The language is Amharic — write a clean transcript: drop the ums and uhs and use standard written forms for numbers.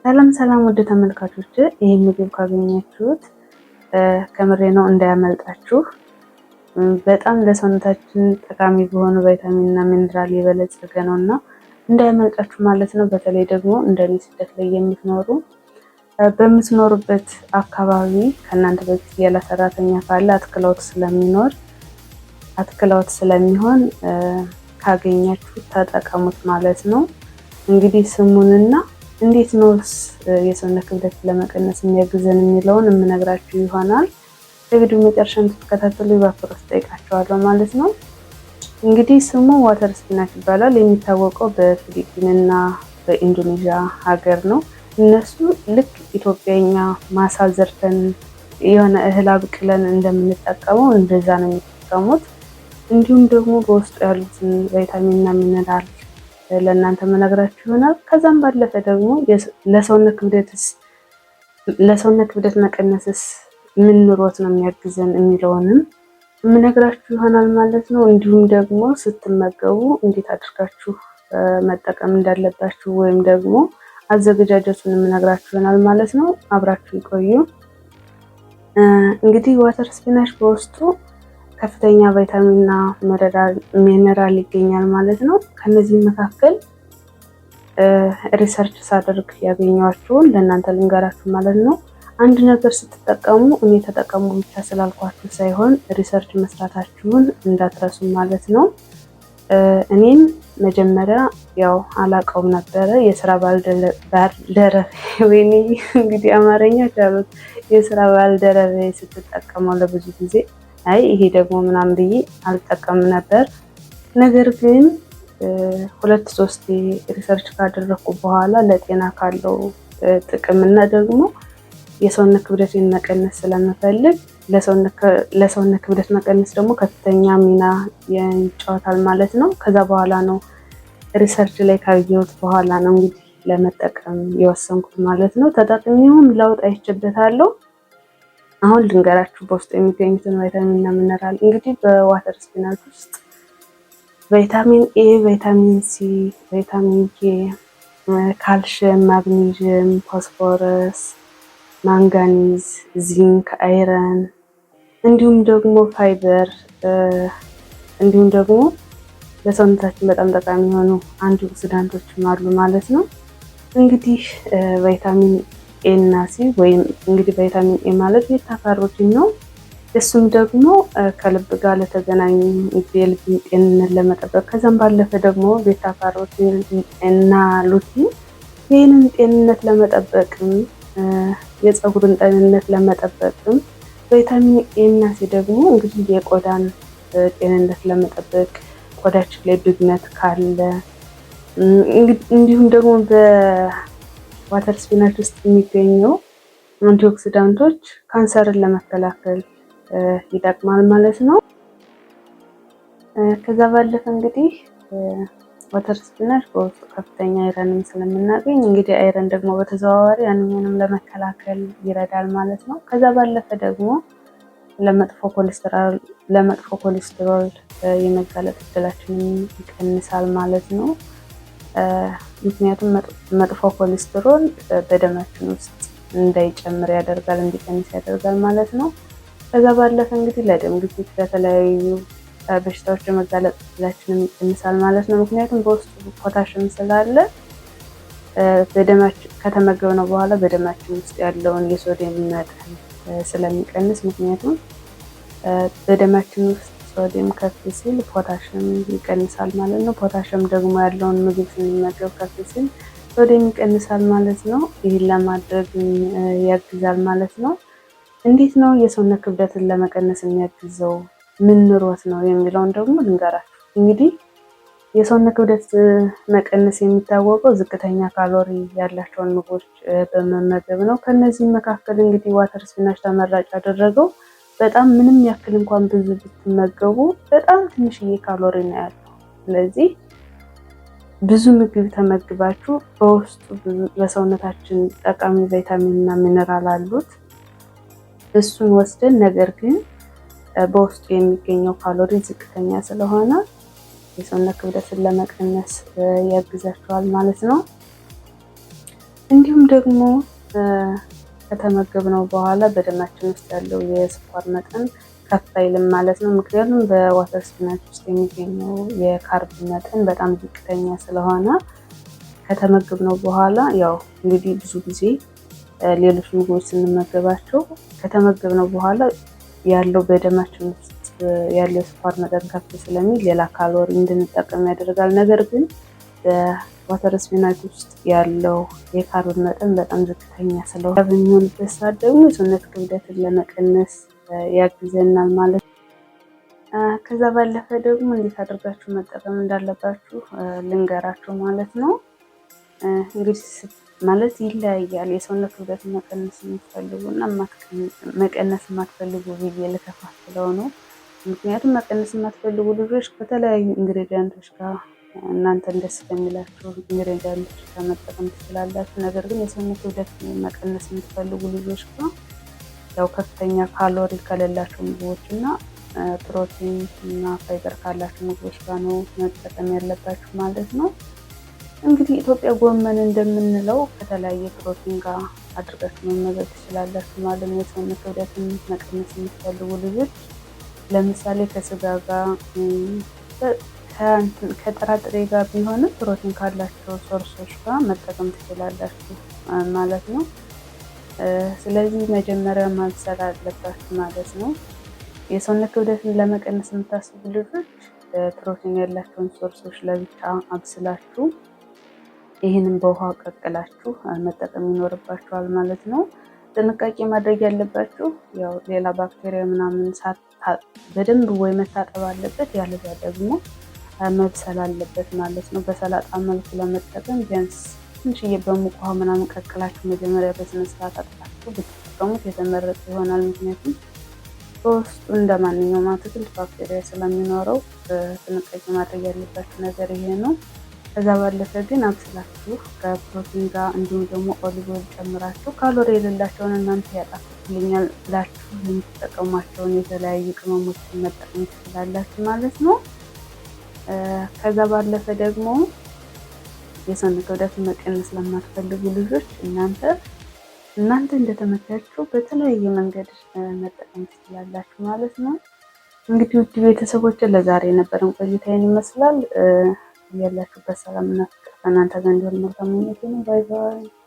ሰላም ሰላም ውድ ተመልካቾች፣ ይህ ምግብ ካገኛችሁት ከምሬ ነው እንዳያመልጣችሁ። በጣም ለሰውነታችን ጠቃሚ በሆኑ ቫይታሚን እና ሚነራል የበለጸገ ነው እና እንዳያመልጣችሁ ማለት ነው። በተለይ ደግሞ እንደኔ ስደት ላይ የምትኖሩ በምትኖሩበት አካባቢ ከእናንተ በፊት ያለ ሰራተኛ ካለ አትክልት ስለሚኖር አትክልት ስለሚሆን ካገኛችሁ ተጠቀሙት ማለት ነው። እንግዲህ ስሙንና እንዴት ነውስ የሰውነት ክብደት ለመቀነስ የሚያግዘን የሚለውን የምነግራችሁ ይሆናል። በቪዲዮ መጨረሻ እንድትከታተሉ በአክብሮት እጠይቃችኋለሁ ማለት ነው። እንግዲህ ስሙ water spinach ይባላል። የሚታወቀው በፊሊፒንና በኢንዶኔዥያ ሀገር ነው። እነሱ ልክ ኢትዮጵያኛ ማሳ ዘርተን የሆነ እህል አብቅለን እንደምንጠቀመው እንደዛ ነው የሚጠቀሙት። እንዲሁም ደግሞ በውስጡ ያሉትን ቫይታሚንና ሚነራል ለእናንተ መነግራችሁ ይሆናል። ከዛም ባለፈ ደግሞ ለሰውነት ክብደት መቀነስስ ምን ኑሮት ነው የሚያግዘን የሚለውንም የምነግራችሁ ይሆናል ማለት ነው። እንዲሁም ደግሞ ስትመገቡ እንዴት አድርጋችሁ መጠቀም እንዳለባችሁ ወይም ደግሞ አዘገጃጀቱን የምነግራችሁ ይሆናል ማለት ነው። አብራችሁ ይቆዩ። እንግዲህ water spinach በውስጡ ከፍተኛ ቫይታሚንና ሚነራል ይገኛል ማለት ነው። ከነዚህም መካከል research ሳደርግ ያገኘኋቸውን ለእናንተ ልንገራችሁ ማለት ነው። አንድ ነገር ስትጠቀሙ እኔ ተጠቀሙ ብቻ ስላልኳችሁ ሳይሆን research መስራታችሁን እንዳትረሱ ማለት ነው። እኔም መጀመሪያ ያው አላቀውም ነበረ። የስራ ባልደረቤ ወይኔ እንግዲህ አማርኛ ቻሉት። የስራ ባልደረቤ ስትጠቀመው ለብዙ ጊዜ አይ ይሄ ደግሞ ምናምን ብዬ አልጠቀምም ነበር። ነገር ግን ሁለት ሶስት research ካደረግኩ በኋላ ለጤና ካለው ጥቅም እና ደግሞ የሰውነት ክብደቴን መቀነስ ስለምፈልግ ለሰውነት ክብደት መቀነስ ደግሞ ከፍተኛ ሚና ይጫወታል ማለት ነው። ከዛ በኋላ ነው research ላይ ካየሁት በኋላ ነው እንግዲህ ለመጠቀም የወሰንኩት ማለት ነው። ተጠቅሜውም ለውጥ አይቼበታለሁ። አሁን ልንገራችሁ በውስጡ የሚገኙትን ቫይታሚን እና ሚነራል። እንግዲህ በ water spinach ውስጥ ቫይታሚን ኤ፣ ቫይታሚን ሲ፣ ቫይታሚን ኬ፣ ካልሽየም፣ ማግኒዥየም፣ ፎስፎረስ፣ ማንጋኒዝ፣ ዚንክ፣ iron እንዲሁም ደግሞ ፋይበር እንዲሁም ደግሞ ለሰውነታችን በጣም ጠቃሚ የሆኑ antioxidant ኦችም አሉ ማለት ነው። እንግዲህ ቫይታሚን ኤ እና ሲ ወይም እንግዲህ ቫይታሚን ኤ ማለት beta carotene ነው። እሱም ደግሞ ከልብ ጋር ለተገናኙ የልብ ጤንነት ለመጠበቅ ከዛም ባለፈ ደግሞ beta carotene እና lutein ይህንን ጤንነት ለመጠበቅም የፀጉርን ጤንነት ለመጠበቅም ቫይታሚን ኤ እና ሲ ደግሞ እንግዲህ የቆዳን ጤንነት ለመጠበቅ ቆዳችን ላይ ብግነት ካለ እንዲሁም ደግሞ በ water spinach ውስጥ የሚገኘው antioxidant ኦች ካንሰርን ለመከላከል ይጠቅማል ማለት ነው። ከዛ ባለፈ እንግዲህ water spinach በውስጡ ከፍተኛ iron ም ስለምናገኝ እንግዲህ iron ደግሞ በተዘዋዋሪ anemia ንም ለመከላከል ይረዳል ማለት ነው። ከዛ ባለፈ ደግሞ ለመጥፎ ኮሌስትሮል የመጋለጥ እድላችንን ይቀንሳል ማለት ነው። ምክንያቱም መጥፎ ኮሌስትሮል በደማችን ውስጥ እንዳይጨምር ያደርጋል፣ እንዲቀንስ ያደርጋል ማለት ነው። ከዛ ባለፈ እንግዲህ ለደም ግፊት፣ ለተለያዩ በሽታዎች የመጋለጥ እድላችንን ይቀንሳል ማለት ነው። ምክንያቱም በውስጡ ፖታሽም ስላለ በደማችን ከተመገብነው በኋላ በደማችን ውስጥ ያለውን የሶዲየም መጠን ስለሚቀንስ፣ ምክንያቱም በደማችን ውስጥ ሶዲየም ከፍ ሲል ፖታሽም ይቀንሳል ማለት ነው። ፖታሽም ደግሞ ያለውን ምግብ ስንመገብ ከፍ ሲል ሶዲየም ይቀንሳል ማለት ነው። ይህን ለማድረግ ያግዛል ማለት ነው። እንዴት ነው የሰውነት ክብደትን ለመቀነስ የሚያግዘው? ምን ኑሮት ነው የሚለውን ደግሞ ልንገራችሁ። እንግዲህ የሰውነት ክብደት መቀነስ የሚታወቀው ዝቅተኛ ካሎሪ ያላቸውን ምግቦች በመመገብ ነው። ከነዚህም መካከል እንግዲህ water spinach ተመራጭ ያደረገው በጣም ምንም ያክል እንኳን ብዙ ብትመገቡ በጣም ትንሽዬ ካሎሪ ነው ያለው። ስለዚህ ብዙ ምግብ ተመግባችሁ በውስጡ ለሰውነታችን ጠቃሚ ቫይታሚን እና ሚነራል አሉት። እሱን ወስደን ነገር ግን በውስጡ የሚገኘው ካሎሪ ዝቅተኛ ስለሆነ የሰውነት ክብደትን ለመቀነስ ያግዛችኋል ማለት ነው። እንዲሁም ደግሞ ከተመገብነው በኋላ በደማችን ውስጥ ያለው የስኳር መጠን ከፍ አይልም ማለት ነው። ምክንያቱም በ water spinach ውስጥ የሚገኘው የ carb መጠን በጣም ዝቅተኛ ስለሆነ ከተመገብነው በኋላ፣ ያው እንግዲህ ብዙ ጊዜ ሌሎች ምግቦች ስንመገባቸው ከተመገብነው በኋላ ያለው በደማችን ውስጥ ያለው የስኳር መጠን ከፍ ስለሚል ሌላ ካሎሪ እንድንጠቀም ያደርጋል። ነገር ግን በ water spinach ውስጥ ያለው የ carb መጠን በጣም ዝቅተኛ ስለሆነ በሚሆንበት ሰዓት ደግሞ የሰውነት ክብደትን ለመቀነስ ያግዘናል ማለት ነው። ከዛ ባለፈ ደግሞ እንዴት አድርጋችሁ መጠቀም እንዳለባችሁ ልንገራችሁ ማለት ነው። እንግዲህ ማለት ይለያያል። የሰውነት ክብደት መቀነስ የምትፈልጉ እና መቀነስ የማትፈልጉ ብዬ ልከፋፍለው ነው። ምክንያቱም መቀነስ የማትፈልጉ ልጆች ከተለያዩ ingredient ኦች ጋር፣ እናንተን ደስ ከሚላችሁ ingredient ኦች ጋር መጠቀም ትችላላችሁ። ነገር ግን የሰውነት ክብደት መቀነስ የምትፈልጉ ልጆች ጋር ያው ከፍተኛ ካሎሪ ከሌላቸው ምግቦች እና ፕሮቲን እና ፋይበር ካላቸው ምግቦች ጋር ነው መጠቀም ያለባችሁ ማለት ነው። እንግዲህ ኢትዮጵያ ጎመን እንደምንለው ከተለያየ ፕሮቲን ጋር አድርጋችሁ መመገብ ትችላላችሁ ማለት ነው። የሰውነት ክብደትን መቀነስ የምትፈልጉ ልጆች ለምሳሌ ከስጋ ጋር፣ ከጥራጥሬ ጋር ቢሆንም ፕሮቲን ካላቸው source ኦች ጋር መጠቀም ትችላላችሁ ማለት ነው። ስለዚህ መጀመሪያ ማብሰል አለባችሁ ማለት ነው። የሰውነት ክብደትን ለመቀነስ የምታስቡ ልጆች ፕሮቲን ያላቸውን source ኦች ለብቻ አብስላችሁ ይህንን በውሃ ቀቅላችሁ መጠቀም ይኖርባችኋል ማለት ነው። ጥንቃቄ ማድረግ ያለባችሁ ያው ሌላ ባክቴሪያ ምናምን በደንብ ወይ መታጠብ አለበት፣ ያለዚያ ደግሞ መብሰል አለበት ማለት ነው። በሰላጣ መልኩ ለመጠቀም ቢያንስ ትንሽዬ በሙቅ ውሃ ምናምን ቀቅላችሁ መጀመሪያ በስነ ስርዓት አጥባችሁ ብትጠቀሙት የተመረጠ ይሆናል። ምክንያቱም በውስጡ እንደ ማንኛውም አትክልት ባክቴሪያ ስለሚኖረው ጥንቃቄ ማድረግ ያለባችሁ ነገር ይሄ ነው። ከዛ ባለፈ ግን አብስላችሁ ከፕሮቲን ጋር እንዲሁም ደግሞ olive oil ጨምራችሁ ካሎሪ የሌላቸውን፣ እናንተ ያጣፍጥልኛል ብላችሁ የምትጠቀሟቸውን የተለያዩ ቅመሞችን መጠቀም ትችላላችሁ ማለት ነው። ከዛ ባለፈ ደግሞ የሰውነት ክብደት መቀነስ ለማትፈልጉ ልጆች እናንተ እንደተመቻችሁ በተለያየ መንገድ መጠቀም ትችላላችሁ ማለት ነው። እንግዲህ ውድ ቤተሰቦች፣ ለዛሬ የነበረን ቆይታ ይህን ይመስላል። ያላችሁበት ሰላምና ፍቅር ከእናንተ ጋር እንዲሆን መልካም ምኞቴ ነው። Bye bye።